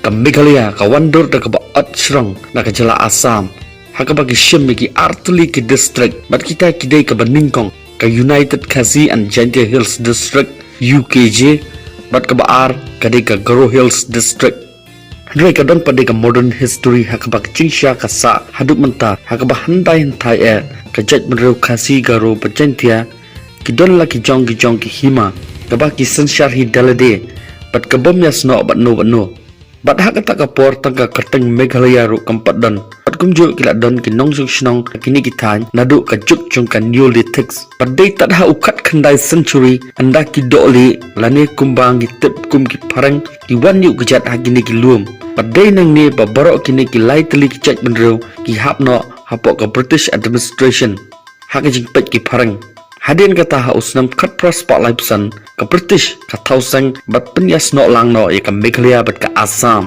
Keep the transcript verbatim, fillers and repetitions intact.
Ka Meghalaya ka wan dur da kaba ot shrong na ka jylla Assam, ha kaba ki shim ïa ki artylli ki district, bad kita ki dei kaba nyngkong ka United Khasi and Jaintia Hills District, U K J, bad kaba ar ka dei ka Garo Hills District. Hynrei ka don pat de ka modern history ha kaba ka jingshisha ka sah haduh mynta, ha kaba hyndai hynthai eh ka jaitbynriew Khasi, Garo bad Jaintia ki don la ki jong ki jong ki hima kaba ki synshar hi da lade, bad ka bym ïasnoh bad no bad no. Bad ha kata ka por tang ka kyrteng Meghalaya ruh kam pat don. Bad kumjuh ki la don ki nongshong shnong ha kine ki thaiñ naduh ka juk jong ka Neolithic. Bad dei tad ha u khatkhyndai century, ynda ki Dohlieh lane kumba ngi tip kum ki Phareng ki wan ïuh kjat ha kine ki lum. Bad dei nangne ba baroh kine ki lai tylli ki jaitbynriew ki hap noh hapoh ka British administration ha ka jingpeit ki Phareng. Hadien kata, ha u snem khatphra spah laiphew san, ka British ka thaw seng bad pynïasnoh lang noh ïa ka Meghalaya bad ka Assam.